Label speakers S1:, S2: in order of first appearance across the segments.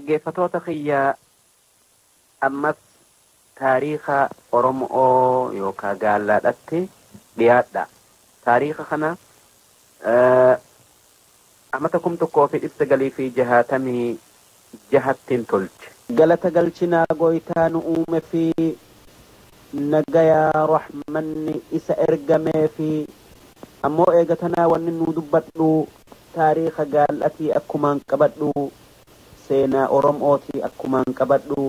S1: Dhaggeeffatoota kiyya, ammas taariika Oromoo yookaan gaallaadhaatti dhiyaadha. Taariika kana amata 1966ttiin tolche. Galata galchinaa gooytaa nu uume fi nagayaa rahmanni isa ergamee fi ammoo eegatanaa wanni nu dubbadhu taariika gaallatii akkumaan qabadhu, seenaa Oromootii akkumaan qabadhu,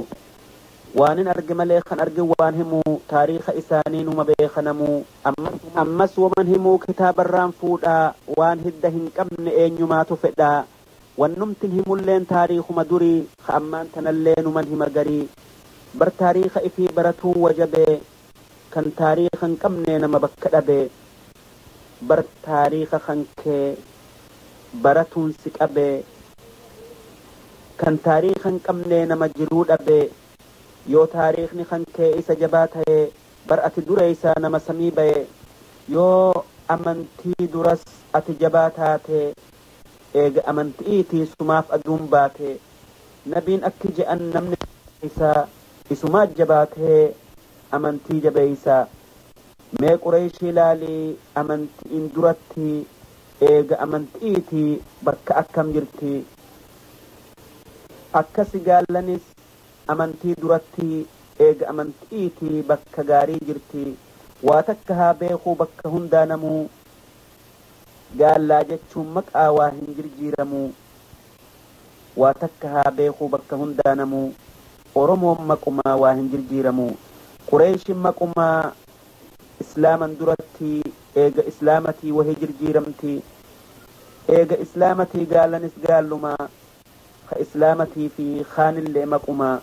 S1: waanin arge malee kan arge waan himu taariika isaanii numa beekanamu. Ammas waman himuu kitaabarraan fuudhaa, waan hidda hin qabne eenyumaatu fedhaa. Wannumtin himulleen taariikuma durii ka ammaan tanallee numan hima garii. Bar taariika ifii baratuun wajabee, kan taariika hin qabne nama bakka dhabe. Bar taariika kan kee baratuun si qabee, kan taariika hin qabne nama jiruu dhabe. Yoo taariikni kan kee isa jabaa ta'e, bar ati dureeysaa nama samii ba'e. Yoo amantii duras ati jabaa taate, eega amantiitii sumaaf aduun baate. Nabiin akki je'an, namni isaa isumaa jabaatee amantii jabeeysa. Mee Qureeshii ilaalii, amantiin duratti eega amantiitii bakka akkam jirti? Akkasi gaallanis amantii duratti eega amantiitii bakka gaarii jirti. Waa takka haa beekuu bakka hundaa namuu, gaallaa jechuun maqaa waa hin jirjiiramu. Waa takka haa beekuu bakka hundaa namuu, Oromoon maqumaa waa hin jirjiiramu. Qureeshin maqumaa islaaman duratti, eega islaamatii wahii jirjiiramti. Eega islaamatii gaallanis gaallumaa ka islaamatii fi kaanillee maqumaa.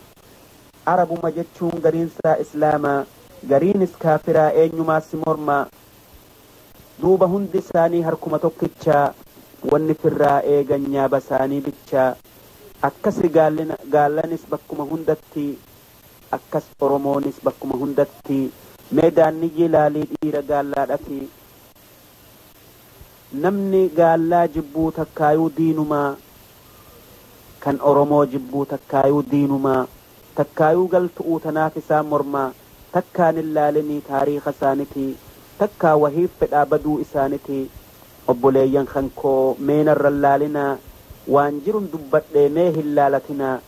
S1: Arabuma jechuun gariinsaa islaamaa, gariinis kaafiraa, eenyumaa si mormaa? Duuba hundi isaanii harkuma tokkichaa, wanni firraa eegan nyaaba isaanii bichaa. Akkasi gaallanis bakkuma hundatti, akkas Oromoonis bakkuma hundatti. Mee daanniyyi ilaalii dhiira gaallaadhati. Namni gaallaa jibbuu takkaayuu diinumaa, kan Oromoo jibbuu takkaayuu diinumaa, takkaayuu galtu'uu tanaaf isaan mormaa. Takkaan hin laalinii taariika isaanitii, takkaa wahiif fedhaa baduu isaanitii. Obboleeyyan kan koo, meenarran laalinaa, waan jirun dubbadhee mee hin laalatinaa.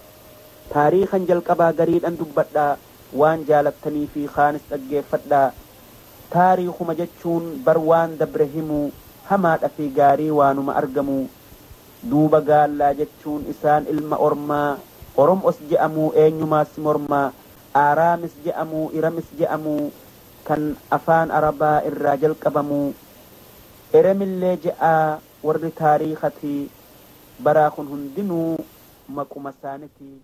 S1: Taariikan jalqabaa gariidhan dubbadhaa, waan jaalattanii fi kaanis dhaggeeffadhaa. Taariikuma jechuun bar waan dabre himuu, hamaadha fi gaarii waanuma argamu. Duuba gaallaa jechuun isaan ilma ormaa, Oromos je'amuu eenyumaas mormaa, Aaraamis je'amuu, Iramis je'amuu, kan afaan Arabaa irraa jalqabamuu. Eremillee je'aa warri taariikatii, baraa kun hundinuu maquma isaanitii.